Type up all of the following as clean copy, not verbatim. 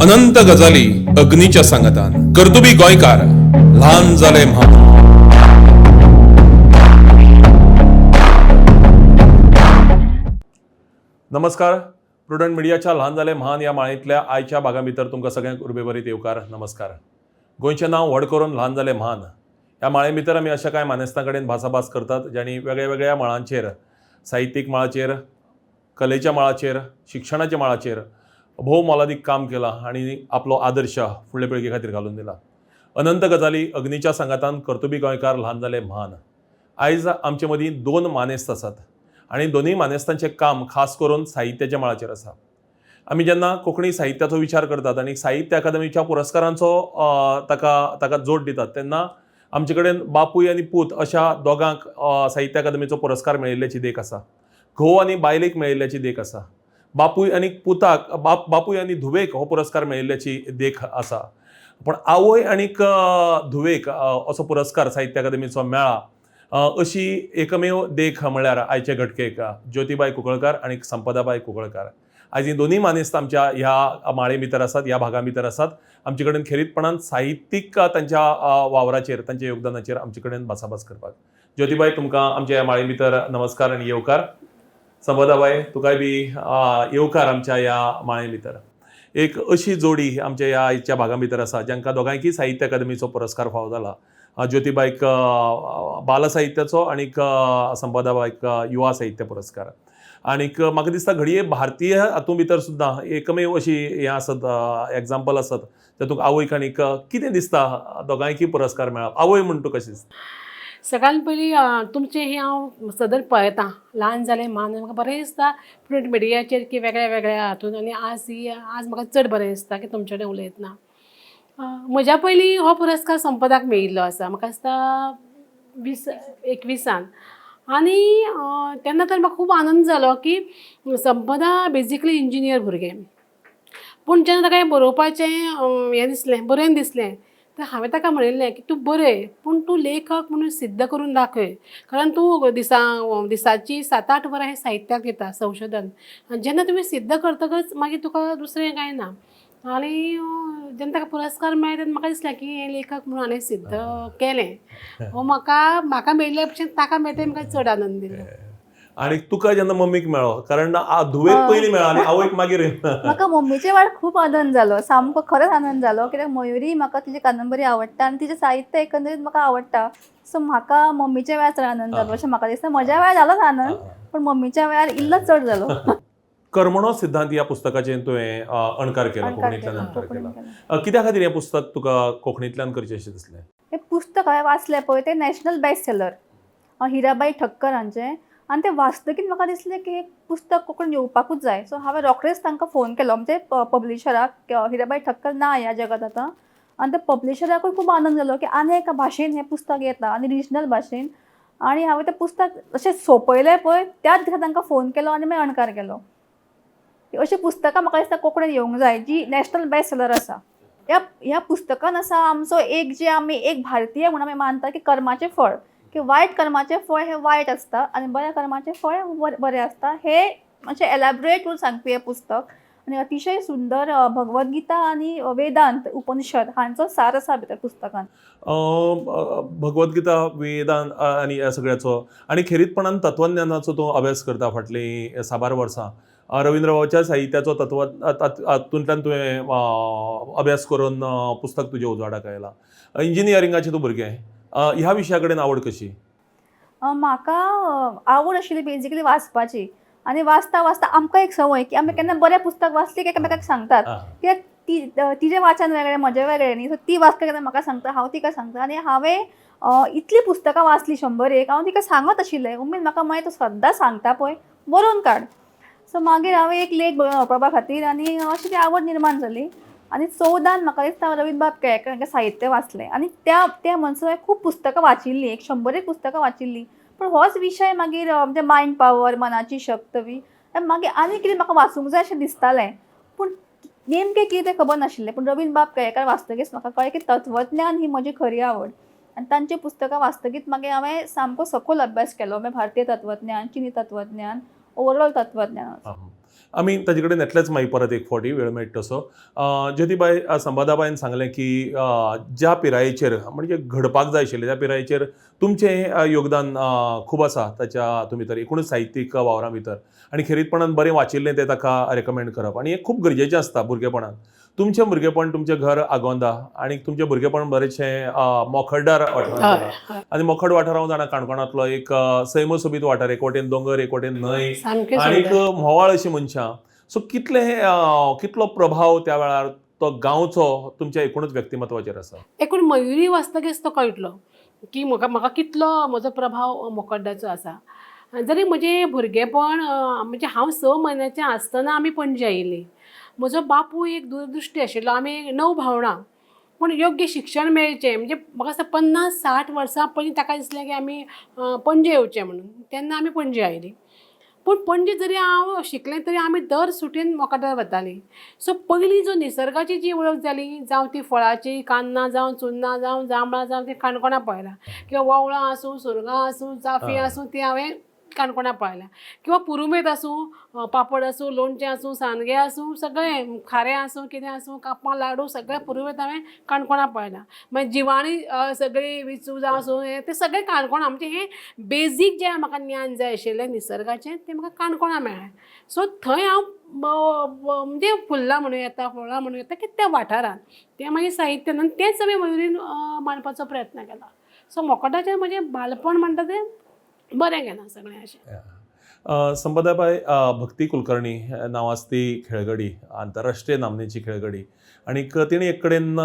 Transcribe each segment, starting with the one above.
अनंत गजाली अग्नीच्या सांगातान कर्तुबी गोंयकार ल्हान जाले म्हान. नमस्कार, प्रुडंट मिडियाच्या ल्हान जाले म्हान ह्या माळेंतल्या आयच्या भागा भितर तुमकां सगळ्यांक उर्बेभरीत येवकार. नमस्कार. गोंयचें नांव व्हड करून ल्हान जाले म्हान ह्या माळे भितर आमी अशा कांय मानेस्तां कडेन भासाभास करतात ज्यांणी वेगळ्या वेगळ्या मळांचेर, साहित्यीक मळाचेर, कलेच्या मळाचेर, शिक्षणाच्या मळाचेर भोव मोलादीक काम केलां आनी आपलो आदर्श फुडले पिळगे खातीर घालून दिला. अनंत गजाली अग्नीच्या सांगातान कर्तुबी गोंयकार ल्हान जाले म्हान. आयज आमचे मदीं दोन मानेस्त आसात आनी दोनूय मानेस्तांचें काम खास करून साहित्याच्या मळाचेर आसा. आमी जेन्ना कोंकणी साहित्याचो विचार करतात आनी साहित्य अकादमीच्या पुरस्कारांचो ताका ताका जोड दितात तेन्ना आमचे कडेन बापूय आनी पूत अशा दोगांक साहित्य अकादमीचो पुरस्कार मेळिल्ल्याची देख आसा. घोव आनी बायलेक मेळिल्ल्याची देख आसा. बापूय आनी पुताक बापूय आनी धुवेक हो पुरस्कार मेळिल्ल्याची देख आसा. पूण आवय आनीक धुवेक असो पुरस्कार साहित्य अकादमीचो मेळ्ळा अशी एकमेव देख म्हळ्यार आयचे घटकेक ज्योतिबाय कुंकळकार आनी संपदाबाय कुंकळकार. आयज ही दोनूय मानेस्त आमच्या ह्या माळे भितर आसात, ह्या भागा भितर आसात. आमचे कडेन खेरीतपणान साहित्यीक तांच्या वावराचेर, तांच्या योगदानाचेर आमचे कडेन भासाभास करपाक. ज्योतिबाय, तुमकां आमच्या ह्या माळे भितर नमस्कार आनी येवकार. संपदाबाय, तुकाय बी येवकार आमच्या ह्या माळे भितर. एक अशी जोडी आमच्या ह्या आयच्या भागा भितर आसा जांकां दोगांयकय साहित्य अकादमीचो पुरस्कार फावो जाला. ज्योतिबायक बालसाहित्याचो आनीक संपदाबायक युवा साहित्य पुरस्कार. आनीक म्हाका दिसता घडये भारतीय हातूंत भितर सुद्दां एकमेव अशी हें आसत, एग्जाम्पल आसत तातूंत आवयक आनीक कितें दिसता दोगांयकय पुरस्कार मेळप, आवय म्हूण तुका कशें दिसता? सगळ्यान पयलीं तुमचें हें हांव सदर पळयतां ल्हान जालें म्हान, म्हाका बरें दिसता प्रिंट मिडियाचेर की वेगळ्या वेगळ्या हातून, आनी आज ही आज म्हाका चड बरें दिसता की तुमचे कडेन उलयतना. म्हज्या पयलीं हो पुरस्कार संपदाक मेळिल्लो आसा, म्हाका दिसता 2021 आनी तेन्ना तर म्हाका खूब आनंद जालो की संपदा बेजिकली इंजिनियर भुरगें, पूण जेन्ना ताका हें बरोवपाचें हें दिसलें, बरयन दिसलें, तर हांवें ताका म्हणिल्लें की तूं बरय, पूण तूं लेखक म्हणून सिद्ध करून दाखय, कारण तूं दिसाची 7-8 वरां हें साहित्याक दिता संशोधन, आनी जेन्ना तुवें सिद्ध करतकच मागीर तुका दुसरें कांय ना. आनी जेन्ना ताका पुरस्कार मेळ्ळे तेन्ना म्हाका दिसलें की हें लेखक म्हणून हाणें सिद्ध केलें. हो म्हाका म्हाका मेळिल्ल्या पेक्षा ताका मेळटा म्हाका चड आनंद दिलो. आनी तुका जेन्ना मम्मीक मेळ्ळो, कारण धुवेक पयलीं मेळ्ळो आनी आवयक मागीर. म्हाका मम्मीचे वेळार खूब आनंद जालो, सामको खरोच आनंद जालो, कित्याक मयुरी म्हाका तिची कादंबरी आवडटा आनी तिचें साहित्य एकंदरीत म्हाका आवडटा. सो म्हाका मम्मीच्या वेळार चड आनंद जालो अशें म्हाका दिसता. म्हज्या वेळार जालोच आनंद, पूण मम्मीच्या वेळार इल्लो चड जालो. कर्मणो सिद्धांत ह्या पुस्तकाचेर तुवें अणकार केला, कोंकणींतल्यान अणकार केला. कित्या खातीर हें पुस्तक तुका कोंकणींतल्यान करचें अशें दिसलें? हें पुस्तक हांवें वाचलें पळय तें national best seller Hirabai Thakkar हांचें, आनी तें वाचतकीच म्हाका दिसलें की हें पुस्तक कोंकणीन येवपाकूच जाय. सो हांवें रोखडेंच तांकां फोन केलो, म्हणजे पब्लिशराक. हिराबाई ठक्कर ना ह्या जगांत आतां, आनी त्या पब्लिशराकूय खूब आनंद जालो की आनी एका भाशेन हें पुस्तक येता आनी रिजनल भाशेन. आनी हांवें तें पुस्तक अशें सोंपयलें पळय त्याच दिसा तांकां फोन केलो आनी मागीर अणकार केलो. अशीं पुस्तकां म्हाका दिसता कोंकणीन येवंक जाय जी नॅशनल बेस्ट सेलर आसा. ह्या पुस्तकान आसा आमचो एक जे आमी एक भारतीय म्हणून आमी मानता की कर्माचें फळ, की वायट कर्माचें फळ हें वायट आसता आनी बऱ्या कर्माचें फळ हें बरें आसता, हें मातशें एलॅबरेट करून सांगपी हें पुस्तक. आनी अतिशय सुंदर भगवद्गीता आनी वेदांत उपनिषद हांचो सार आसा भितर पुस्तकान. भगवद्गीता, वेदांत आनी ह्या सगळ्याचो आनी खेरीतपणान तत्वज्ञानाचो तूं अभ्यास करता फाटलीं साबार वर्सां. रवींद्रबाबाच्या साहित्याचो तत्व हातूंतल्यान तुवें अभ्यास करून पुस्तक तुजें उजवाडाक आयलां. इंजिनियरिंगाचें तूं भुरगें, ह्या विशया कडेन आवड कशी? म्हाका आवड आशिल्ली बेजिकली वाचपाची, आनी वाचता वाचता आमकां एक संवय की आमी केन्ना बरें पुस्तक वाचलें की एकामेकाक सांगतात, कित्याक तिजें वाचन वेगळें म्हजें वेगळें न्ही. सो ती वाचता केन्ना म्हाका सांगता, हांव तिका सांगता. आनी हांवें इतलीं पुस्तकां वाचलीं 100 हांव तिका सांगत आशिल्लें, उमेद म्हाका मागीर तूं सद्दां सांगता पळय बरोवन काड. सो मागीर हांवें एक लेख बरोवन वापरपा खातीर आनी अशी ती आवड निर्माण जाली. आनी 14 म्हाका दिसता रवींद्रबाब केळेकार हांचें साहित्य वाचलें आनी त्या म्हणसर हांवें खूब पुस्तकां वाचिल्लीं, एक 100 पुस्तकां वाचिल्लीं. पूण होच विशय मागीर म्हणजे मायंड पावर, मनाची शक्त बी मागीर आनी कितें म्हाका वाचूंक जाय अशें दिसतालें, पूण नेमकें कितें तें खबर नाशिल्लें. पूण रवींद्रबाब केळेकार वाचतकीच म्हाका कळ्ळें की तत्वज्ञान ही म्हजी खरी आवड, आनी तांची पुस्तकां वाचतकीच मागीर हांवें सामको सखोल अभ्यास केलो, मागीर भारतीय तत्वज्ञान, चिनी तत्वज्ञान, ओवरऑल तत्वज्ञान. आमी ताजे कडेन येतलेच मागीर परत एक फावटी वेळ मेळटा तसो. ज्योतीबाय, संपदाबायन सांगलें की ज्या पिरायेचेर म्हणजे घडपाक जाय आशिल्लें त्या पिरायेचेर तुमचें योगदान खूब आसा ताच्या हातूंत भितर, एकूणच साहित्यीक वावरा भितर, आनी खेरीतपणान बरें वाचिल्लें तें ताका रेकमेंड करप आनी हें खूब गरजेचें आसता भुरगेपणान. तुमचें भुरगेपण, तुमचें घर आगोंदा आनी तुमचें भुरगेपण बरेचशें मोखड्डार वाठारांत हय जालां. आनी मोखड वाठार हांव जाणा काणकोणांतलो एक सैमसोबीत वाठार, एक वटेन दोंगर, एक वटेन न्हंय सामकें आनीक सुंदर. म्होंवाळ अशीं मनशां. सो कितले कितलो प्रभाव त्या वेळार तो गांवचो तुमच्या एकूणच व्यक्तिमत्वाचेर आसा? एकूण मयुरी वाचतकीच तो कळटलो की म्हाका कितलो म्हजो प्रभाव मोखड्ड्याचो आसा. जरी म्हजें भुरगेपण म्हणजे हांव 6 म्हयन्याचें आसतना आमी पणजे आयिल्लीं. म्हजो बापूय एक दूरदृश्टी आशिल्लो. आमी 9 भावंडां, पूण योग्य शिक्षण मेळचें म्हणजे म्हाका दिसता 50-60 वर्सां पयलीं ताका दिसलें की आमी पणजे येवचें म्हणून, तेन्ना आमी पणजे आयलीं. पूण पणजे जरी हांव शिकलें तरी आमी दर सुटयेन मोकाटार वतालीं. सो पयलीं जो निसर्गाची जी वळख जाली, जावं ती फळाची कान्नां जावं, चुन्नां जावं, जांबळां जावं, ती काणकोणा पळयलां, किंवा वोवळां आसूं, सुरगां आसूं, चाफीं आसूं, ती हांवें काणकोणा पळयलां, किंवा पुरुमेत आसूं, पापड आसूं, लोणचें आसूं, सांडगे आसूं, सगळें खारें आसूं, कितें आसूं, कापां लाडू सगळें पुरुमेत हांवें काणकोणा पळयलां. मागीर जिवाणी सगळीं विंचू जावं आसूं, हें तें सगळें काणकोणा. म्हणजे हें बेजीक जें म्हाका ज्ञान जाय आशिल्लें निसर्गाचें तें म्हाका काणकोणा मेळ्ळें. सो थंय हांव म्हणजे फुल्लां म्हणूं येता, फळां म्हणूं येता की त्या वाठारांत तें मागीर साहित्यान आनी तेंच आमी मयुरीन मांडपाचो प्रयत्न केला. सो मोकोटाचें म्हजें बालपण म्हणटा तें बरें गेलां सगळें अशें. संपदाबाय, भक्ती कुलकर्णी नांवाजती खेळगडी, आंतरराष्ट्रीय नामनेची खेळगडी, आनीक तिणें एक कडेन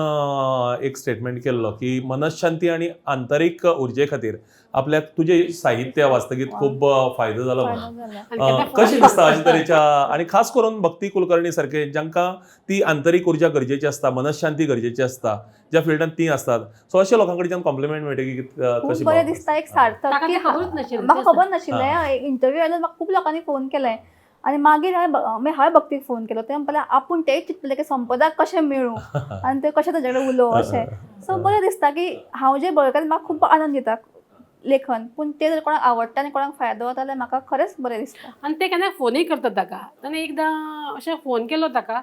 एक स्टेटमेंट केल्लो की मनशांती आनी आंतरीक उर्जे खातीर आपल्याक तुजें साहित्य वाचतकीत खूब फायदो जालो म्हणून. कशें दिसता अशे तरेच्या, आनी खास करून भक्ती कुलकर्णी सारके जांकां ती आंतरीक उर्जा गरजेची आसता, मनशांती गरजेची आसता, ज्या फिल्डांत ती आसतात, सो अशा लोकां कडच्यान कॉम्प्लिमेंट मेळटा की खूब बरें दिसता, एक सार्थक. खबरूच नाशिल्लें, म्हाका खबर नाशिल्लें. इंटरव्यू आयलो म्हाका खूब लोकांनी फोन केले आनी मागीर हांवें भक्तीक फोन केलो, ते म्हणपाक आपूण तेंच चिंतलें की संपदाक कशें मेळूं आनी तें कशें ताजे कडेन उलोवं अशें. सो बरें दिसता की हांव जें बरयता म्हाका खूब आनंद दिता लेखन, पूण तें जर कोणाक आवडटा आनी कोणाक फायदो जाता जाल्यार म्हाका खरेंच बरें दिसता. आनी ते केन्ना फोनूय करता ताका. ताणें एकदां अशें फोन केलो ताका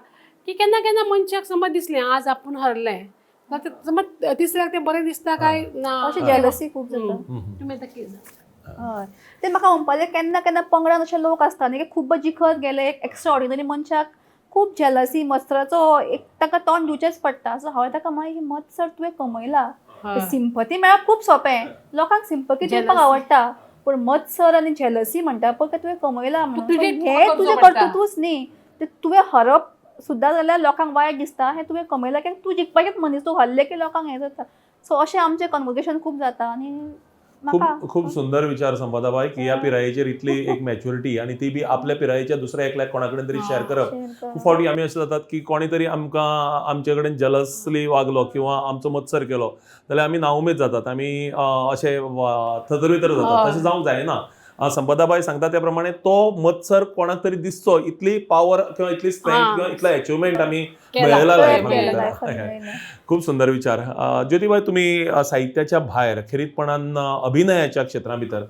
की केन्ना केन्ना मनशाक समज दिसलें आज आपूण हरलें, समज तिसऱ्याक तें बरें दिसता काय ना, अशें जेलसी खूब जाता. तुमी आतां कितें? हय, ते म्हाका म्हणपाचें केन्ना केन्ना पंगडान अशे लोक आसता न्ही की खूब जिखत गेले, एक एक्स्ट्रा ऑर्डिनरी मनशाक खूब जेलसी, मत्सराचो एक ताका तोंड दिवचेंच पडटा. सो हांवें ताका म्हळें ही मत्सर तुवें कमयला, सिंपती मेळप खूब सोंपें, लोकांक सिंपती दिवपाक आवडटा, पूण मत्सर आनी जेलसी म्हणटा पळय तुवें कमयला म्हणून हें तुजें कर्तृत्वच न्ही, ते तुवें हरप सुद्दां जाल्यार लोकांक वायट दिसता, हें तुवें कमयलां कित्याक तूं जिखपाचेंच मनीस, तूं हरलें की लोकांक हें जाता. सो अशें आमचें कन्वर्सेशन खूब जाता आनी खूब खूब सुंदर विचार संपदाबाय की ह्या पिरायेचेर इतली एक मॅच्युरिटी आनी ती बी आपल्या पिरायेच्या दुसऱ्या एकल्याक कोणा कडेन तरी शेअर करप. खूब फावटी आमी अशें जातात की कोणी तरी आमकां आमचे कडेन जलसली वागलो किंवा आमचो मत्सर केलो जाल्यार आमी नाउमेद जातात, आमी अशे थतरवितर जातात. तशें जावंक जायना. संपदाबाय सांगता त्या प्रमाणे तो मत्सर कोणाक तरी दिसचो इतली पावर किंवा इतली स्ट्रेंथ किंवा इतलो अचिवमेंट आमी मेळयला लायफान. खूब सुंदर विचार. ज्योतीबाय, तुमी साहित्याच्या भायर खेरीतपणान अभिनयाच्या क्षेत्रा भितर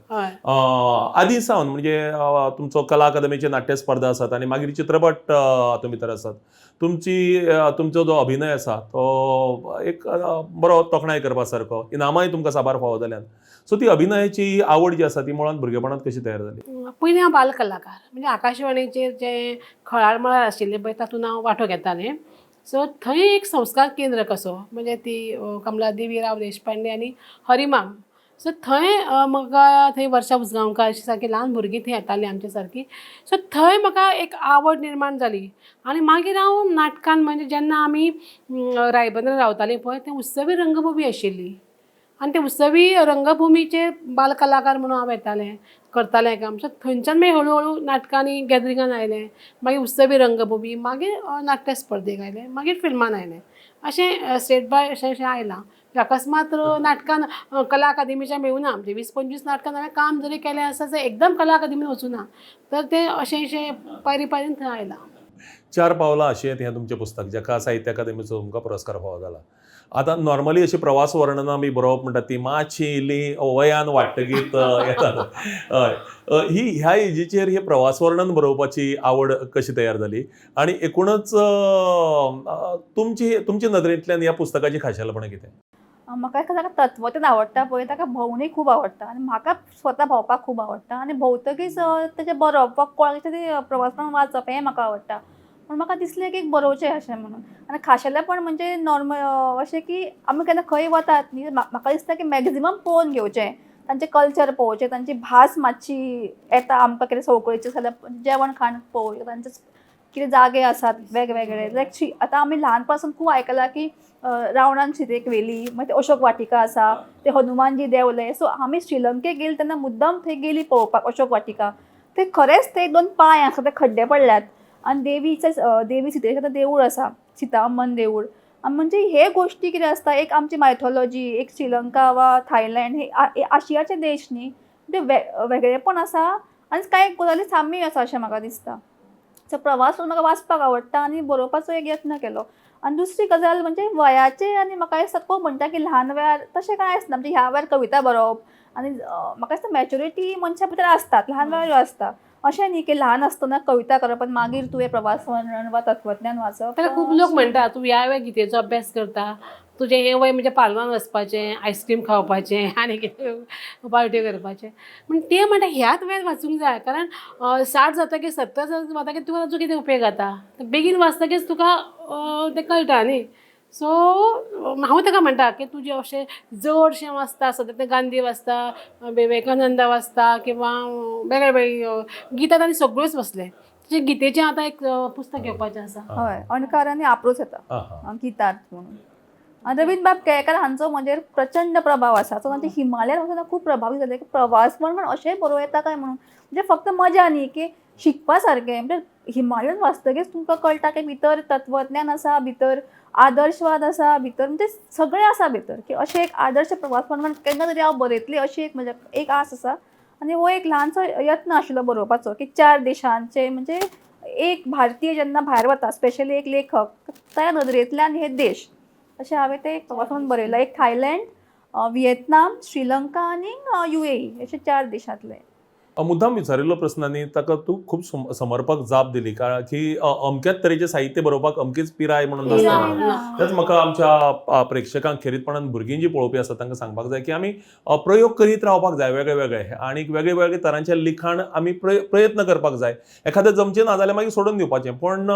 आदी सावन म्हणजे तुमचो कला अकादमीचे नाट्य स्पर्धा आसात आनी मागीर चित्रपट हातूंत भितर आसात. तुमची तुमचो जो अभिनय आसा तो एक बरो तोखणाय करपा सारको, इनामांय तुमकां साबार फावो जाल्यात. सो ती अभिनयाची आवड जी आसा ती मुळांत भुरगेपणांत कशी तयार जाली? पयलीं हांव बाल कलाकार, म्हणजे आकाशवाणीचेर जे खळार मळार आशिल्लें पळय तातूंत हांव वांटो घेतालें. सो थंय एक संस्कार केंद्र कसो, म्हणजे ती कमलादेवी राव देशपांडे आनी हरिमाम, सो थंय म्हाका थंय वर्षा उजगांवकार अशी सारकी ल्हान भुरगीं थंय येतालीं आमचे सारकी. सो थंय म्हाका एक आवड निर्माण जाली आनी मागीर हांव नाटकान, म्हणजे जेन्ना आमी रायबंदर रावतालीं पळय तें उत्सवी रंगभुमी आशिल्ली आनी ते उत्सवी रंगभुमीचेर बाल कलाकार म्हणून हांव येतालें, करतालें काम. सो थंयच्यान मागीर हळू हळू नाटकांनी गॅदरिंगान आयलें, मागीर उत्सवी रंगभुमी, मागीर नाट्य स्पर्धेक आयलें, मागीर फिल्मान आयलें, अशें स्टेप बाय अशें अशें आयलां. अकस्मात नाटकान कला अकादमीच्या मेळूना, म्हणजे 20-25 नाटकान हांवें काम जरी केलें आसा, एकदम कला अकादमीन वचूना, तर तें अशें अशें पायरी पायरीन थंय आयलां. चार पावलां अशें हें तुमचें पुस्तक जाका साहित्य अकादेमीचो तुमकां पुरस्कार फावो जाला. आतां नॉर्मली अशी प्रवास वर्णनां बी बरोवप म्हणटा ती मातशी इल्ली वयान वाडटकीत येतात. हय, ही ह्या एजीचेर हे प्रवास वर्णन बरोवपाची आवड कशी तयार जाली आनी एकूणच तुमची तुमचे नदरेंतल्यान ह्या पुस्तकाची खाशेलपणां कितें? म्हाका एका ताका तत्वज्ञान आवडटा पळय, ताका भोंवणी खूब आवडटा आनी म्हाका स्वता भोंवपाक खूब आवडटा आनी भोंवतकीच तेजें बरोवप वा कोणाचें तरी प्रवासवर्णन वाचप हें म्हाका आवडटा. पूण म्हाका दिसलें की एक बरोवचें अशें म्हणून. आनी खाशेलेपण म्हणजे नॉर्मल अशें की आमी केन्ना खंय वतात न्ही, म्हाका दिसता की मॅक्झिमम पळोवन घेवचें, तांचें कल्चर पळोवचें, तांची भास मातशी येता आमकां कितें संवकळीची जाल्यार जेवण खाण पळोवचें, तांचे कितें जागे आसात वेगवेगळे. लायक आतां आमी ल्हानपणासून खूब आयकलां की रावणान सीतेक व्हेली, मागीर ते अशोक वाटिका आसा, ते हनुमानजी देंवले. सो आमी श्रीलंकेक गेली तेन्ना मुद्दम थंय गेली पळोवपाक अशोक वाटिका. ते खरेंच ते दोन पांय आसा ते खड्डे पडल्यात आनी देवीचे देवी सीतेचें आतां देवूळ आसा, सीताअम्मन देवूळ. म्हणजे हे गोश्टी कितें आसता, एक आमची मायथोलॉजी, एक श्रीलंका वा थायलंड हे आशियाचे देश न्ही, ते वेगळेपण आसा आनी कांय गजाली साम्यूय आसा अशें म्हाका दिसता. सो प्रवास म्हाका वाचपाक आवडटा आनी बरोवपाचो एक यत्न केलो. आनी दुसरी गजाल म्हणजे वयाचे, आनी म्हाका दिसता कोण म्हणटा की ल्हान वयार, तशें कांय आसना. म्हणजे ह्या वयार कविता बरोवप आनी म्हाका दिसता मॅच्युरिटी मनशा भितर आसतात, ल्हान वयार आसता. अशें न्ही की ल्हान आसतना कविता करप आनी मागीर तुवें प्रवास वर्णन वा तत्वज्ञान वाचप. ताका खूब लोक म्हणटा तूं ह्या वयार गीतेचो अभ्यास करता, तुजें हें वय म्हणजे पार्लरान वचपाचें, आयस्क्रीम खावपाचें आनी कितें पार्ट्यो करपाचें. पूण ते म्हणटा ह्याच वयार वाचूंक जाय, कारण 60 जातकीर 70 जातकीर तुका ताचो कितें उपेग जाता, बेगीन वाचतकीच तुका तें कळटा न्ही. सो हांव ताका म्हणटा की तुजें अशें जडशें वाचता, सद्दां तें गांधी वाचता, विवेकानंद वाचता किंवां वेगळे वेगळे गीता ताणें सगळ्योच वाचले. तुजें गीतेचें आतां एक पुस्तक घेवपाचें आसा. हय, अणकार आनी आपरोस येता गीतार्थ म्हणून. रवींद्रबाब केळेकार हांचो म्हजेर प्रचंड प्रभाव आसा. सो तांचे हिमालयान वचून खूब प्रभावीत जाले की प्रवास वर्णन अशेंय बरोवं येता काय म्हणून, म्हणजे फक्त मजा न्ही की शिकपा सारकें. म्हणजे हिमालयान वाचतकीच तुमकां कळटा की भितर तत्वज्ञान आसा, भितर आदर्शवाद आसा, भितर म्हणजे सगळें आसा भितर, की अशें एक आदर्श प्रवास वर्णन केन्ना तरी हांव बरयतलें अशी एक म्हज्या एक आस आसा. आनी हो एक ल्हानसो यत्न आशिल्लो बरोवपाचो की 4 देशांचे, म्हणजे एक भारतीय जेन्ना भायर वता, स्पेशली एक लेखक, त्या नदरेंतल्यान हे देश, अशें हांवें तें प्रवास वर्णन बरयलां. एक थायलंड, व्हिएतनाम, श्रीलंका आनी UAE अशे 4 देशांतले. मुद्दाम विचारिल्लो प्रस्न आनी ताका तूं खूब समर्पक जाप दिली, कारण की अमक्याच तरेचें साहित्य बरोवपाक अमकीच पिराय म्हणून नासता. तेच म्हाका आमच्या प्रेक्षकांक, खेरीतपणान भुरगीं जी पळोवपी आसा तांकां सांगपाक जाय की आमी प्रयोग करीत रावपाक जाय, वेगळे वेगळे आनी वेगळे वेगळे तरांचें लिखाण आमी प्रयत्न करपाक जाय. एखादें जमचें ना जाल्यार मागीर सोडून दिवपाचें, पूण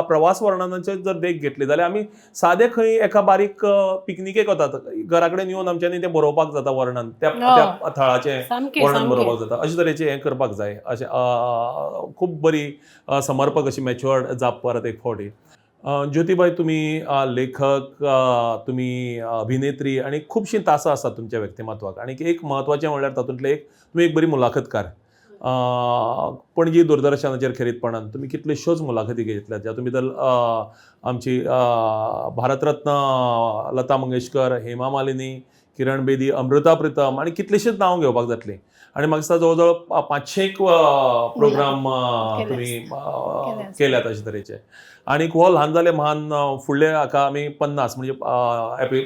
प्रवास वर्णनाचेर जर देख घेतली जाल्यार आमी सादे खंय एका बारीक पिकनिकेक वतात, घरा कडेन येवन आमच्यांनी तें बरोवपाक जाता वर्णन, त्या थळाचें वर्णन बरोवपाक जाता. अशे तरेचें हें करपाक जाय. अशें खूब बरी समर्पक अशी मॅच्युअर्ड जाप परत एक फावटी. ज्योतीबाय, तुमी लेखक, तुमी अभिनेत्री आनी खुबशीं तासां आसात तुमच्या व्यक्तिमत्वाक. आनी एक म्हत्वाचें म्हणल्यार तातूंतलें एक तुमी एक बरी मुलाखतकार. पणजी दूरदर्शनाचेर खेरीतपणान तुमी कितल्योश्योच मुलाखती घेतल्यात, ज्या भितर आमची भारतरत्न लता मंगेशकर, हेमा मालिनी, किरण बेदी, अमृता प्रितम आनी कितलींशींच नांवां घेवपाक जातलीं. आनी म्हाका दिसता जवळ जवळ 500 प्रोग्राम तुमी केल्यात अशे तरेचे. आनी हो ल्हान जाले म्हान फुडले हाका आमी 50 म्हणजे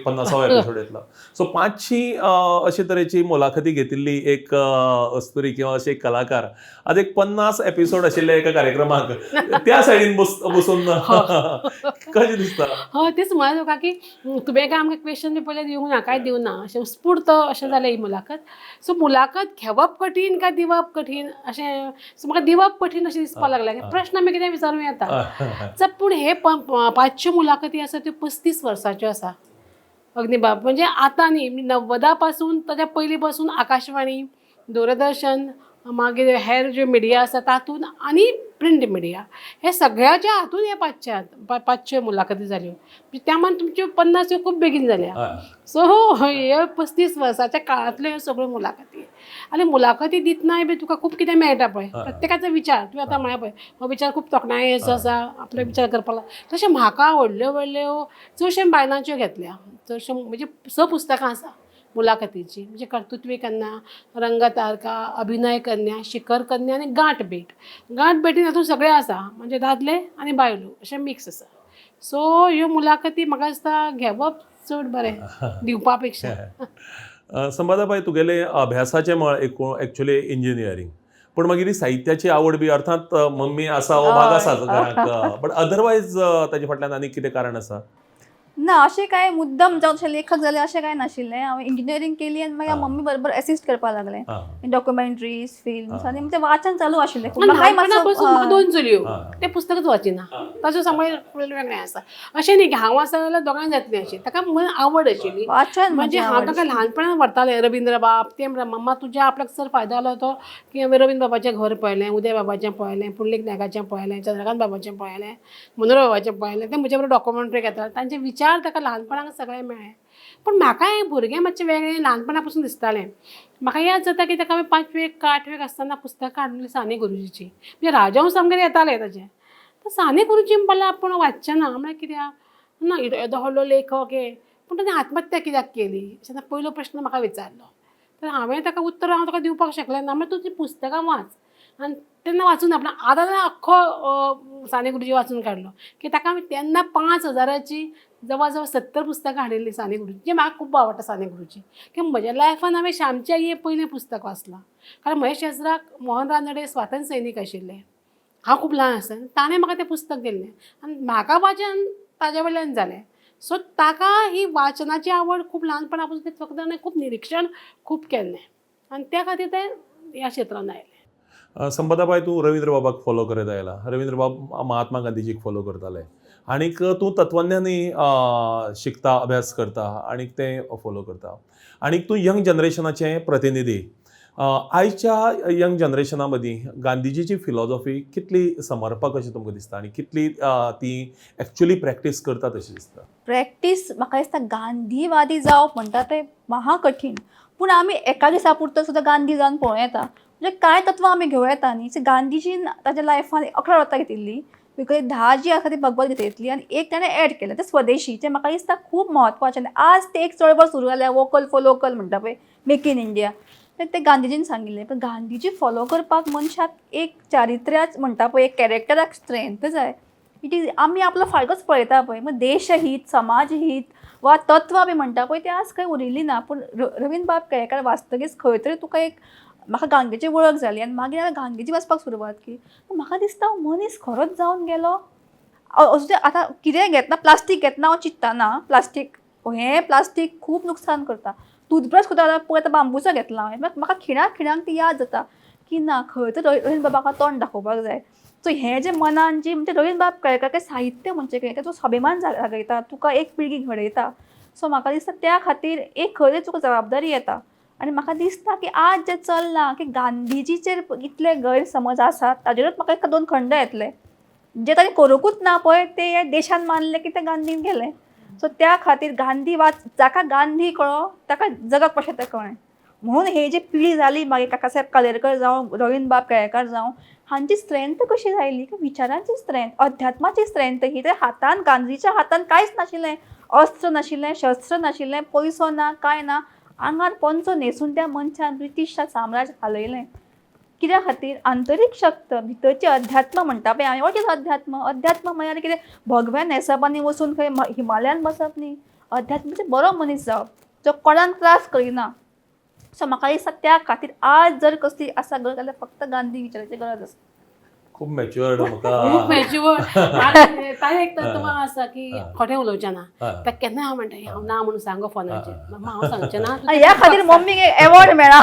50वो एपिसोड येतलो. सो 500 अशे तरेची मुलाखती घेतिल्ली एक अस्तुरी किंवा अशे एक कलाकार आज एक 50 एपिसोड आशिल्ले एका कार्यक्रमाक त्या सायडीन बसून कशें दिसता? हय, तेच म्हणत तुका की तुवें काय आमकां क्वेश्चन बी पयलें दिवंक ना, कांय दिवंक ना, अशें स्फूर्त अशें जालें ही मुलाखत. सो मुलाखत घेवप कठीण काय दिवप कठीण अशें, सो म्हाका दिवप कठीण अशें दिसपाक लागलें. प्रश्न आमी कितें विचारूं येता, पूण हे 500 मुलाखती आसा त्यो 35 वर्सांच्यो आसा अग्निबाब. म्हणजे आतां न्ही, 90 पासून ताच्या पयलीं पासून आकाशवाणी, दूरदर्शन, मागीर हेर ज्यो मिडिया आसा तातूंत आनी प्रिंट मिडिया, हे सगळ्याच्या हातून हे 500 मुलाखती जाल्यो. त्या मान तुमच्यो 50 ह्यो खूब बेगीन जाल्या. सो हे 35 वर्साच्या काळांतल्यो ह्यो सगळ्यो मुलाखती. आनी मुलाखती दितनाय बी तुका खूब कितें मेळटा पळय, प्रत्येकाचो विचार तुवें आतां म्हळ्यार पळय हो विचार खूब तोखणायेचो आसा, आपलो विचार करपाक लागलो. तशें म्हाका व्हडल्यो व्हडल्यो चडश्यो बायलांच्यो घेतल्या, चडश्यो म्हणजे 6 पुस्तकां आसा. मुलाखतीची, म्हणजे कर्तृत्वी कन्या, रंगतारका, अभिनय कन्या, शिखर कन्या आनी गांठ भेट. गांठ भेटीन हातूंत सगळें आसा, म्हणजे दादले आनी बायलो अशें मिक्स आसा. सो ह्यो मुलाखती म्हाका दिसता घेवप चड बरें दिवपा पेक्षा. संपदाबाई, तुगेलें अभ्यासाचें मळ एक्चुअली इंजिनियरींग, पूण मागीर ही साहित्याची आवड बी अर्थात मम्मी आसा हो भाग आसा घरांत, बट अदरवायज ताजे फाटल्यान आनीक कितें कारण आसा? ना, अशें कांय मुद्दम जावन अशें लेखक जालें अशें कांय नाशिल्लें. हांवें इंजिनियरींग केली आनी मागीर मम्मी बरोबर एसिस्ट करपाक लागलें, डॉक्युमेंट्रीज, फिल्म्स, आनी म्हणजे वाचन चालू आशिल्लें. म्हाकाय ल्हानपणा पासून म्हाका मातसो दोन चलयो, तें पुस्तकच वाचिना, ताचो समज वेगळें आसा. अशें न्ही की हांव आसा जाल्यार दोगांय जातलीं अशें, ताका मन आवड आशिल्ली वाचन. म्हणजे हांव ताका ल्हानपणान व्हरतालें रवींद्र बाब, तें म्हणटा मम्मा तुज्या आपल्याक चड फायदो जालो तो की हांवें रवींद्र बाबाचें घर पळयलें, उदय बाबाचें पळयलें, पुंडलीक नायकाचें पळयलें, चंद्रकांत बाबाचें पळयलें, मनोहर बाबाचें पळयलें, ते म्हजे बरोबर डॉक्युमेंट्री घेताले, तांचे विचार ताका ल्हानपणाक सगळें मेळ्ळें. पूण म्हाका हें भुरगें मातशें वेगळें ल्हानपणा पासून दिसतालें. म्हाका याद जाता की ताका हांवें पांचवेक का आठवेक आसतना पुस्तकां हाडलेलीं साने गुरुजीची, म्हणजे राजहंस आमगेर येतालें ताचें. तर साने गुरुजी म्हणलें आपूण वाचचें ना, म्हळ्यार कित्याक ना, येदो व्हडलो लेखक हे, पूण ताणें आत्महत्या कित्याक केली अशें ताणें पयलो प्रश्न म्हाका विचारलो. तर हांवें ताका उत्तर हांव ताका दिवपाक शकलें ना. म्हळ्यार तूं तीं पुस्तकां वाच, आनी तेन्ना वाचून आपणा आतां ताणें अख्खो साने गुरुजी वाचून काडलो की ताका हांवें तेन्ना 5000ची जवळ जवळ 70 पुस्तकां हाडिल्लीं साने गुरुजी, जें म्हाका खूब आवडटा साने गुरुजी, की म्हज्या लायफान हांवें श्यामची आई हें पयलें पुस्तक वाचलां. कारण म्हज्या शेजराक मोहन रानडे स्वातंत्र्य सैनीक आशिल्ले, हांव खूब ल्हान आसतना ताणें म्हाका तें पुस्तक दिल्लें आनी म्हाका वाचन ताज्या वयल्यान जालें. सो ताका ही वाचनाची आवड खूब ल्हानपणा पासून, तें फक्त ताणें खूब निरिक्षण खूब केल्लें आनी त्या खातीर तें ह्या क्षेत्रांत आयलें. संपदाबाई, तूं रवींद्र बाबाक फॉलो करत आयला, रवींद्र बाब महात्मा गांधीजीक फॉलो करताले, आनीक तूं तत्वज्ञानी शिकता, अभ्यास करता आनीक तें फॉलो करता, आनीक तूं यंग जनरेशनाचें प्रतिनिधी. आयच्या यंग जनरेशना मदीं गांधीजीची फिलॉजॉफी कितली समर्पक अशें तुमकां दिसता आनी कितली ती एक्चुअली प्रॅक्टीस करतात अशें दिसता? प्रॅक्टीस म्हाका दिसता गांधीवादी जावप म्हणटा तें महा कठीण, पूण आमी एका दिसा पुरतो सुद्दां गांधी जावन पळोवं येता. म्हणजे कांय तत्वां आमी घेवं येता न्ही. गांधीजीन ताच्या लायफान 11 व्रतां घेतिल्लीं, because 10 जी आसा ती भगवत गीतेंतली, आनी एक ताणें एड केलें तें स्वदेशी, जें म्हाका दिसता खूब म्हत्वाचें. आनी आज ते एक चळवळ सुरू जाल्या, वोकल फॉर लोकल म्हणटा पळय, मेक इन इंडिया, तें गांधीजीन सांगिल्लें. पण गांधीजी फॉलो करपाक मनशाक एक चारित्र्याच म्हणटा पळय, एक कॅरेक्टराक स्ट्रेंथ जाय. It is आमी आपलो फायदोच पळयता पळय, मग देशहीत, समाजहीत वा तत्वां बी म्हणटा पळय तें आज खंय उरिल्लीं ना. पूण रवीन्द्रबाब केळेकार वाचतकीच खंय तरी तुका एक म्हाका गांधीची वळख जाली आनी मागीर हांवें गांधीजी वाचपाक सुरवात केली. म्हाका दिसता मनीस खरोच जावन गेलो. अजून आतां कितेंय घेतना, प्लास्टीक घेतना हांव चिंत्ताना, प्लास्टीक हें प्लास्टीक खूब नुकसान करता. टूथब्रश सुद्दां आतां पळय आतां बांबूचो घेतला हांवें, म्हाका खिणाक खिणाक ती याद जाता की ना खंय तरी रवीन्द्रबाबाक तोंड दाखोवपाक जाय. सो हें जें मनान जी म्हणजे रवीन्द्रबाब केळेकार साहित्य म्हणजे कितें, तो स्वाभिमान जागयता, तुका एक पिळगी घडयता. सो म्हाका दिसता त्या खातीर एक खंय तुका जबाबदारी येता. आनी म्हाका दिसता की आज जें चल्लां की गांधीजीचेर इतले गैरसमज आसात ताजेरूच म्हाका एक दोन खंड येतले, जे ताणें करूंकूच ना पळय ते ह्या देशान मानलें की ते गांधीन केलें. सो त्या खातीर गांधी वाच, जाका गांधी कळ्ळो ताका जगप कशें तें कळ्ळें. म्हणून ही जी पिळगी जाली मागीर काकासाहेब कालेरकर जावं रवीन्द्रबाब केळेकार जावं, हांची स्ट्रेंथ कशी आयली की विचारांची स्ट्रेंथ, अध्यात्माची स्ट्रेंथ. ही ते हातान गांधीच्या हातान कांयच नाशिल्लें, अस्त्र नाशिल्लें, शस्त्र नाशिल्लें, पयसो ना, कांय ना, आंगार पंचो न्हेसून त्या मनशान ब्रिटीश साम्राज्य हालयलें. कित्या खातीर? आंतरीक शक्त, भितरचें अध्यात्म म्हणटा पळय आमी, what is अध्यात्म? अध्यात्म म्हळ्यार कितें भगव्या न्हेसप आनी वचून खंय हिमालयान बसप न्ही. अध्यात्म म्हणजे बरो मनीस जावप, जो कोणाक त्रास करिना. सो म्हाका दिसता त्या खातीर आज जर कसली आसा गरज जाल्यार फक्त गांधी विचाराची गरज आसा. खूब मॅच्युअर्ड खूब म्हाका. मॅच्युअर्ड. ताणें एक तत्व आसा की खोटें उलोवचें ना. ताका केन्ना हांव म्हणटा हांव ना म्हणून सांग फोनाचेर, मम्मा हांव सांगचें ना. ह्या खातीर मम्मीक एक एवॉर्ड मेळ्ळा.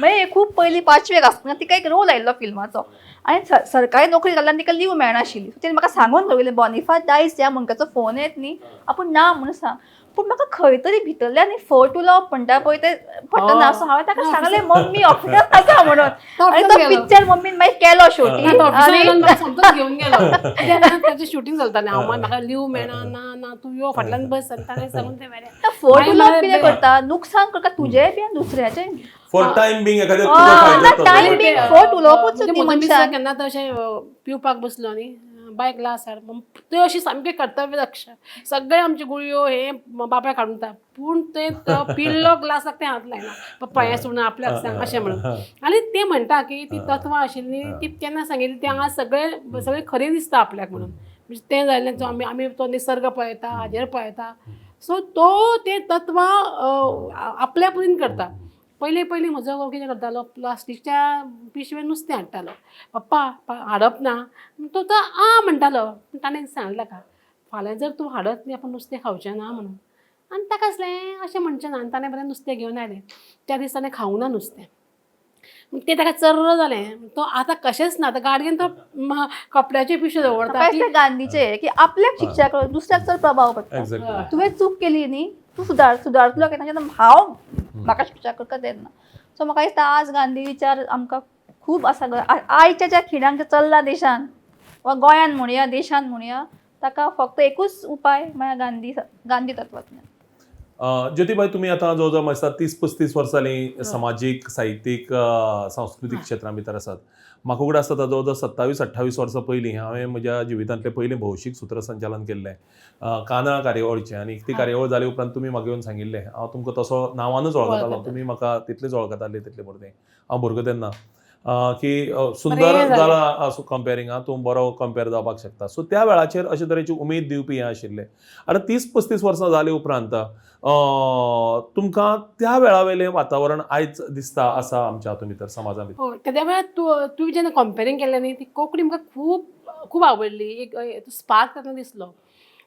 मागीर खूब पयलीं पांचवेक आसतना तिका एक रोल आयिल्लो फिल्माचो, आनी सरकारी नोकरी जाल्ल्यान तिका लीव मेळनाशिल्ली. तिणें म्हाका सांगून दवरिल्लें बोनिफाद दायज ह्या मनशाचो फोन येत न्ही, आपूण ना म्हणून सांग. पूण म्हाका खंय तरी भितरल्यान फट उलोवप म्हणटा पळय तें पटना. सो हांवें ताका सांगलें मम्मी ऑफिसांत आसा म्हणून, आनी तो पिक्चर मम्मीन मागीर केलो शूटिंग. घेवन गेलो, ताचें शूटिंग चलतालें. हांव म्हाका लीव मेळना, ना ना तूं यो फाटल्यान बस, ताणें सांगून तें व्हेलें. फट उलोवप कितें करता, नुकसान करता तुजेंय बी आनी दुसऱ्याचें. फॉर टायम बींग एखाद्या टायम बींग फट उलोवपूच न्ही मनशान. केन्ना तर अशें पिवपाक बसलो न्ही, बाय ग्लास हाड. त्यो अशी सामकें कर्तव्य दक्ष, सगळे आमच्यो गुळयो हे बापायक हाडून दिता, पूण ते पिल्लो ग्लासाक ते हात लायना, पप्पा हें सोडून आपल्याक सांग अशें म्हणून. आनी ते म्हणटा की ती तत्वां आशिल्लीं ती केन्ना सांगिल्ली ती हांगा सगळे सगळें खरें दिसता आपल्याक म्हणून. म्हणजे तें जालें, जो आमी आमी तो निसर्ग पळयता, हाजेर पळयता, सो तो ते तत्वां आपल्या परीन करता. पयलीं पयलीं म्हजो घोव कितें करतालो, प्लास्टीकच्या पिशवेन नुस्तें हाडटालो, पप्पा हाडप ना, तो तो आ म्हणटालो. पूण ताणें सांगलें ताका, फाल्यां जर तूं हाडत न्ही आपूण नुस्तें खावचें ना म्हणून. आनी ताका आसलें अशें म्हणचें ना, आनी ताणें बरें नुस्तें घेवन आयलें. त्या दीस ताणें खावूंक ना नुस्तें, तें ताका चर्र जालें. तो आतां कशेंच ना, आतां गाडयेन तो कपड्याच्यो पिशव्यो दवरता. म्हाका गांधीचें की आपल्याक शिक्षा करून दुसऱ्याक चड प्रभाव पडटा. तुवें चूक केली न्ही, तूं सुदारतलो केन्ना, हांव म्हाका शिक्षा करता तेन्ना. सो म्हाका दिसता आज गांधी विचार आमकां खूब आसा. आयच्या ज्या खिणांक चल्ला देशान वा गोंयान म्हणया, देशान म्हणया, ताका फक्त एकूच उपाय म्हळ्यार गांधी गांधी तत्वांतल्यान. ज्योतीबाई, तुमी आतां जवळ जवळ म्हाका दिसता 30-35 वर्सां जालीं समाजीक, साहित्यीक, सांस्कृतीक क्षेत्रां भितर आसात. म्हाका उगडास जाता जवळ जवळ 27-28 वर्सां पयलीं हांवें म्हज्या जिवितांतलें पयलें भौशीक सुत्रसंचालन केल्लें कांदळा कार्यावळीचें, आनी ती कार्यावळ जाले उपरांत तुमी म्हाका येवन सांगिल्लें, हांव तुमकां तसो नांवानूच वळखतालो, तुमी म्हाका तितलेच वळखताले तितले पुरतें, हांव भुरगो तेन्ना, की सुंदर जाला कंपेरींग, तूं बरो कंपेर जावपाक शकता. सो त्या वेळाचेर अशे तरेची उमेद दिवपी हें आशिल्लें. आतां 30-35 वर्सां जाले उपरांत तुमकां त्या वेळावेलें वातावरण आयज दिसता आसा आमच्या हातूंत भितर, समाजा भितर? हो, त्या वेळार तुवें जेन्ना कंपेरींग केलें न्ही, ती कोंकणी म्हाका खूब खूब आवडली. एक स्पार्क तातूंत दिसलो.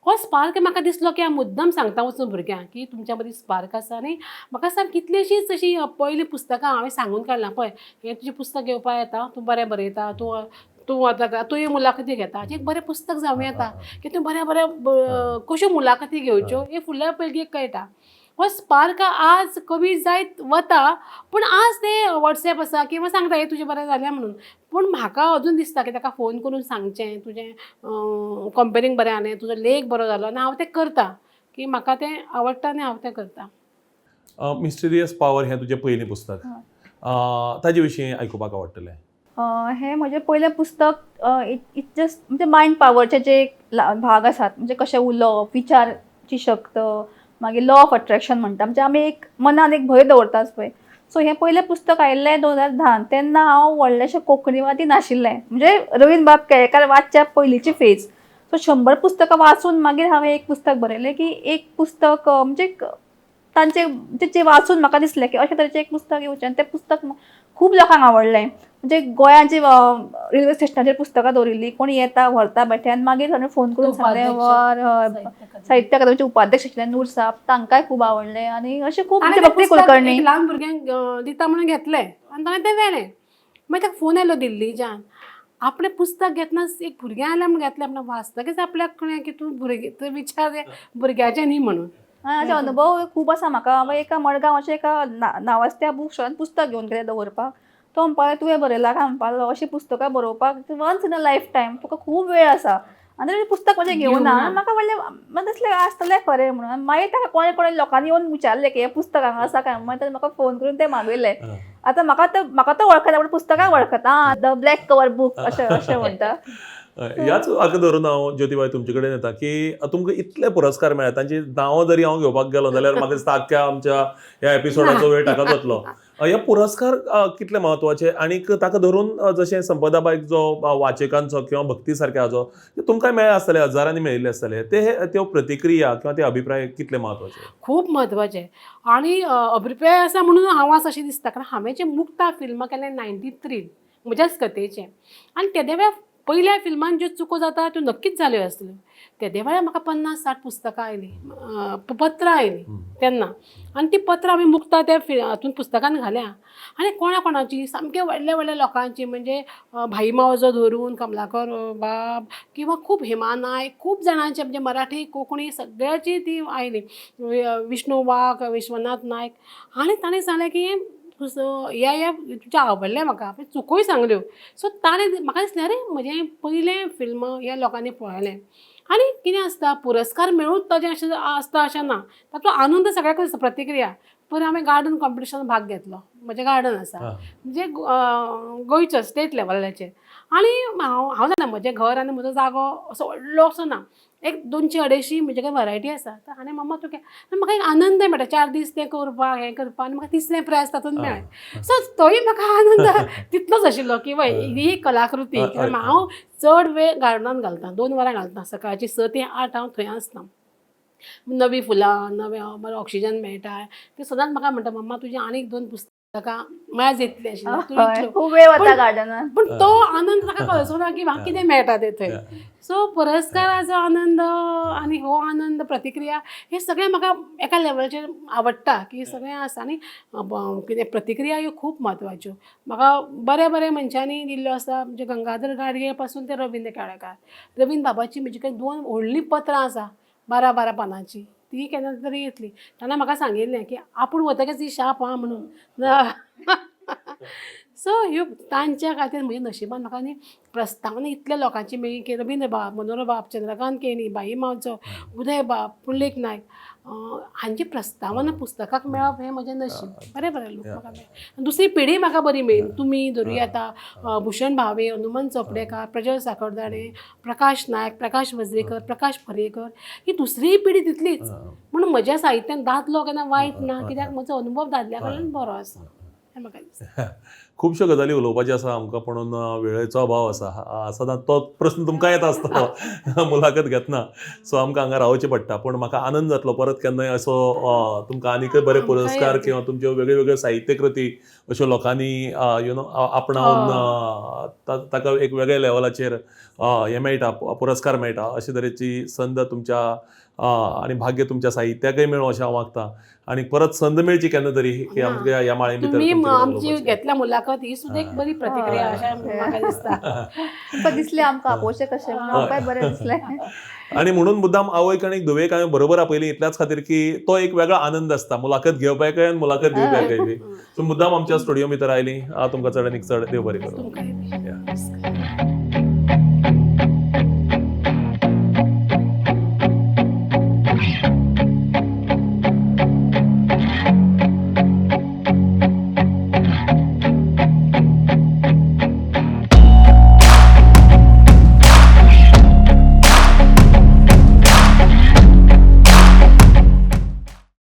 हो स्पार्क म्हाका दिसलो की हांव मुद्दम सांगता वचून भुरग्यांक की तुमच्या मदीं स्पार्क आसा. आनी म्हाका सांग, कितलींशींच अशीं पयलीं पुस्तकां हांवें सांगून काडलां, पळय हें तुजें पुस्तक घेवपा येता, तूं बरें बरयता, तूं तूं आतां तूंय मुलाखती घेता, एक बरें पुस्तक जावं येता की तूं बऱ्या बऱ्या कश्यो मुलाखती घेवच्यो हें फुडल्या पिळगेक कळटा. हो स्पार्क आज कमी जायत वता, पूण आज ते वॉट्सॅप आसा किंवां सांगता हें तुजें बरें जालें म्हणून. पूण म्हाका अजून दिसता की ताका फोन करून सांगचें, तुजें कंपेरींग बरें आलें, तुजो लेख बरो जालो, आनी हांव तें करता की म्हाका तें आवडटा आनी हांव तें करता. मिस्टिरियस पावर हें तुजें पयलें पुस्तक, ताजे विशीं आयकुपाक आवडटलें. हें म्हजें पयलें पुस्तक. It just म्हणजे मायंड पावरचे जे भाग आसात, म्हणजे कशें उलोवप, विचारची शक्त, मागीर लॉ ऑफ अट्रॅक्शन म्हणटा, म्हणजे आमी एक मनान एक भंय दवरतात पळय. सो हें पयलें पुस्तक आयिल्लें 2010, तेन्ना हांव व्हडलेशें कोंकणीवादी नाशिल्लें, म्हणजे रवीन्द्रबाब केळेकार वाचच्या पयलींची फेज. सो 100 पुस्तकां वाचून मागीर हांवें एक पुस्तक बरयलें की एक पुस्तक म्हणजे तांचे जे वाचून म्हाका दिसलें की अशें तरेचें एक पुस्तक येवचें, आनी तें पुस्तक खूब लोकांक आवडलें. म्हणजे गोंयांचे रेल्वे स्टेशनाचेर पुस्तकां दवरिल्लीं, कोण येता व्हरता बेठे, आनी मागीर ताणें फोन करून सांगलें, साहित्य अकादमीचे उपाध्यक्ष आशिल्ले नूर साहब, तांकांय खूब आवडलें. आनी अशें खूब भक्ती कुलकर्णी ल्हान भुरग्यांक दिता म्हणून घेतलें आनी ताणें तें व्हेलें. मागीर ताका फोन आयलो दिल्लीच्यान, आपणें पुस्तक घेतना एक भुरगें आयलें म्हूण घेतलें, आपणें वाचतकीच आपल्याक कळ्ळें की तूं भुरगें, तूं विचार भुरग्याचें न्ही म्हणून. अशे अनुभव खूब आसा म्हाका. हांवें एका मडगांव अशें एका नावाजत्या बूक स्टॉलान पुस्तक घेवन गेलें दवरपाक, तो म्हणपाक लागलो तुवें बरयलां काय म्हणपाक लागलो, अशीं पुस्तकां बरोवपाक once in a life time, तुका खूब वेळ आसा, आनी तें पुस्तक म्हजें घेवन ना. म्हाका म्हणलें, म्हाका दिसलें आसतलें खरें म्हणून. मागीर ताका कोणें कोणें लोकांनी येवन विचारलें की हें पुस्तक हांगा आसा काय, मागीर ताणें म्हाका फोन करून तें मागयलें. आतां म्हाका तो वळखता, पूण पुस्तकां वळखता, the black cover book अशें अशें म्हणटा. ह्याच हाका धरून हांव ज्योतीबाई तुमचे कडेन येता की तुमकां इतले पुरस्कार मेळ्ळे, तांची नांवां जरी हांव घेवपाक गेलो जाल्यार म्हाका दिसता आख्ख्या आमच्या ह्या एपिसोडाचो वेळ ताका जातलो. हे पुरस्कार कितले म्हत्वाचे, आनी ताका धरून जशें संपदाबाईक जो वाचकांचो किंवा भक्ती सारक्या हाजो तुमकां मेळ्ळे आसतले, हजारांनी मेळिल्ले आसतले, ते त्यो प्रतिक्रिया किंवा ते अभिप्राय कितले म्हत्वाचे? खूब म्हत्वाचे. आनी अभिप्राय आसा म्हणून हांव आसा अशें दिसता, कारण हांवें जें मुक्ता फिल्मां केलें 93 म्हज्याच कथेचें, आनी तेद्या वेळार पयल्या फिल्मान ज्यो चुको जाता त्यो नक्कीच जाल्यो आसल्यो. तेद्या वेळार म्हाका 50-60 पुस्तकां आयलीं, पत्रां आयलीं तेन्ना, आनी ती पत्रां आमी मुक्ता त्या हातून पुस्तकान घाल्या. आनी कोणा कोणाची सामक्या व्हडल्या व्हडल्या लोकांची, म्हणजे भाई मावजो धरून कमलाकर बाब किंवा खूब हेमा नायक, खूब जाणांचे, म्हणजे मराठी कोंकणी सगळ्याची ती आयली, विष्णू वाघ, विश्वनाथ नायक. आनी ताणें सांगलें की ह्या ह्या तुजें आवडलें म्हाका, चुकोय सांगल्यो. सो ताणें म्हाका दिसलें अरे म्हजें पयलें फिल्म ह्या लोकांनी पळयलें. आनी कितें आसता, पुरस्कार मेळूच ताजें अशें आसता अशें ना, ताचो आनंद सगळ्याकूच आसता, प्रतिक्रिया. पयर हांवें गार्डन कॉम्पिटिशनान भाग घेतलो, म्हजें गार्डन आसा म्हणजे गोंयचो स्टेट लेवलाचेर, आनी हांव हांव जाणा म्हजें घर आनी म्हजो जागो असो व्हडलो असो ना, एक 200-250 म्हजे कडेन वरायटी आसा. आनी मम्मा तूं म्हाका एक आनंद मेळटा, 4 दीस तें करपाक हें करपाक, आनी म्हाका तिसरें प्रायज तातूंत मेळ्ळें. सो तोय म्हाका आनंद तितलोच आशिल्लो की वय ही एक कलाकृती. हांव चड वेळ गार्डनान घालता, 2 वरां घालता, सकाळची 6 ते 8 हांव थंय आसता. नवीं फुलां, नवें बरें ऑक्सिजन मेळटा. ते सदांच म्हाका म्हणटा, मम्मा तुजी आनीक 2 पुस्तकां मायज येतलीं आशिल्लीं. खूब वेळ वता गार्डनान, पूण तो आनंद ताका कळचो ना की म्हाका कितें मेळटा तें थंय. सो पुरस्काराचो आनंद आनी हो आनंद, प्रतिक्रिया, हे सगळें म्हाका एका लेवलाचेर आवडटा की सगळें आसा. आनी कितें प्रतिक्रिया ह्यो खूब म्हत्वाच्यो. म्हाका बऱ्या बऱ्या मनशांनी दिल्ल्यो आसा, म्हणजे गंगाधर गाडगे पासून ते रवीन्द्र केळेकार. रवीन्द्र बाबाची म्हजे कडेन 2 व्हडलीं पत्रां आसा, 12-12 पानांची, ती केन्ना तरी येतली. तेन्ना म्हाका सांगिल्लें की आपूण वतकच ही शाप आहा म्हणून. सो ह्यो तांच्या खातीर म्हज्या नशिबान म्हाका न्ही प्रस्तावना इतल्या लोकांची मेळ्ळी की रवीन्द्र बाब, मनोहर बाब, चंद्रकांत केणी, भाई मावजो, उदय बाब, पुंडलीक नायक हांची प्रस्तावना पुस्तकाक मेळप हें म्हजें नशीब. बरें बरें लोक म्हाका मेळ्ळे. दुसरी पिढी म्हाका बरी मेळ्ळी. तुमी धरूया आतां भूषण भावे, हनुमंत चोपडेकार, प्रजल साखरदाडे, प्रकाश नायक, प्रकाश वजरेकर, प्रकाश पर्येकर, ही दुसरी पिढी तितलीच. म्हणून म्हज्या साहित्यान दादलो केन्ना वायट ना, कित्याक म्हजो अनुभव दादल्या कडल्यान बरो आसा हें म्हाका दिसता. खुबश्यो गजाली उलोवपाच्यो आसा आमकां, पूण वेळेचो अभाव आसा. सदां तो प्रस्न तुमकां येता आसतलो मुलाखत घेतना, सो आमकां हांगा रावचें पडटा. पूण म्हाका आनंद जातलो परत केन्नाय असो तुमकां आनीकय बरे पुरस्कार किंवा तुमच्यो वेगळ्यो वेगळ्यो साहित्यकृती अश्यो लोकांनी you know आपणावन ताका एक वेगळ्या लेवलाचेर हें मेळटा, पुरस्कार मेळटा, अशे तरेची संद तुमच्या आनी भाग्य तुमच्या साहित्याकय मेळूं अशें हांव मागता. आनी परत संद मेळची केन्ना तरी की आमच्या ह्या माळे भितर तुमी आमची घेतल्या मुलाखत ही सुद्दां एक बरी प्रतिक्रिया अशें म्हाका दिसता. तुमकां दिसलें आमकां आपोवचें कशें, आमकांय बरें दिसलें. आनी म्हणून मुद्दाम आवयक आनी धुवेक हांवें बरोबर आपयली इतल्याच खातीर की तो एक वेगळो आनंद आसता मुलाखत घेवपाकय आनी मुलाखत दिवपाकय बी. सो मुद्दाम आमच्या स्टुडियो भितर आयली. तुमकां चड आनीक चड देव बरें करूं. तुमकां.